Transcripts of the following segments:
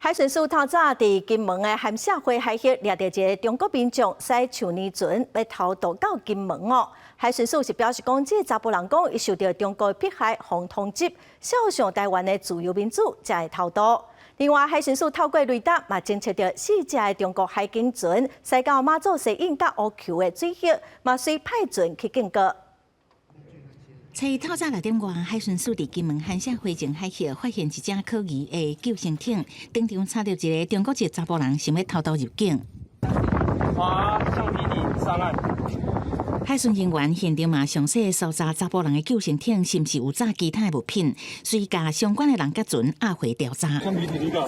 海巡署透早佇金門的鹹社會海域掠著一个中國民眾，駛樹泥船欲偷渡到金門哦。海巡署是表示講，這个查埔人講，伊受著中國迫害，予通緝，肖像台灣的自由民主，才會偷渡。另外，海巡署透過雷達嘛偵測著四隻的中國海警船，駛到馬祖西引佮烏丘的水域，嘛隨派船去警告。初一透早6點外，海巡署佇金門韓社會前海域發現一隻可疑的救生艇，當場查著一个中國籍查埔人想欲偷渡入境。划橡皮艇上岸。海巡人員現場嘛詳細搜查查埔人的救生艇是毋是有詐其他的物品，隨共相關的人佮船押回調查。橡皮艇一個，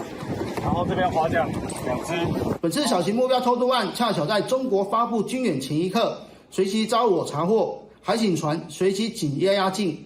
然後這邊划槳兩隻。本次小型目標偷渡案恰巧在中國發布軍演前一刻，隨即遭我查獲。海警船隨即緊押押境，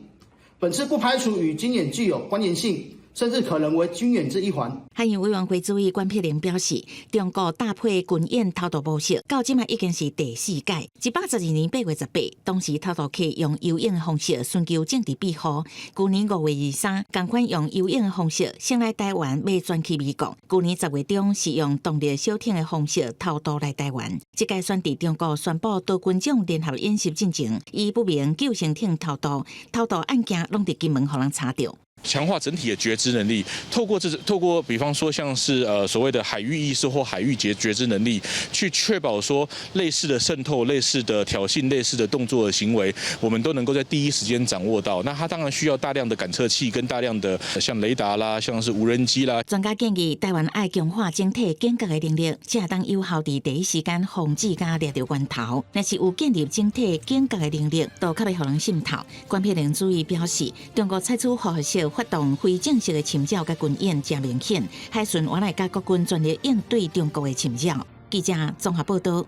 本次不排除與軍演具有關聯性，甚至可能為軍演之一環。海洋委員會主委關碧玲表示，中國搭配軍演偷渡模式，到這馬已經是第四屆。112年8月18，當時偷渡客用游泳的方式尋求政治庇護。舊年5月23，仝款用游泳的方式先來台灣，欲轉去美國。舊年10月中是用動力小艇的方式偷渡來台灣。這屆選佇中國宣布多軍種聯合演習進前，以不明救生艇偷渡，偷渡案件攏佇金門予人查著。強化整體的覺知能力，透過比方說像是所謂的海域意識或海域覺知能力，去確保說類似的滲透、類似的挑釁、類似的動作的行為，我們都能夠在第一時間掌握到。那它當然需要大量的感測器跟大量的像雷達啦、像是無人機啦。專家建議台灣愛強化整體警覺的能力，才會當有效佇第一時間防止佮掠著源頭。若是有建立整體警覺的能力，就較袂予人滲透。關碧玲主委表示，中國採取報復式發動非正式的侵擾佮軍演，誠明顯，海巡原來佮國軍全力應對中國的侵擾。記者綜合報道。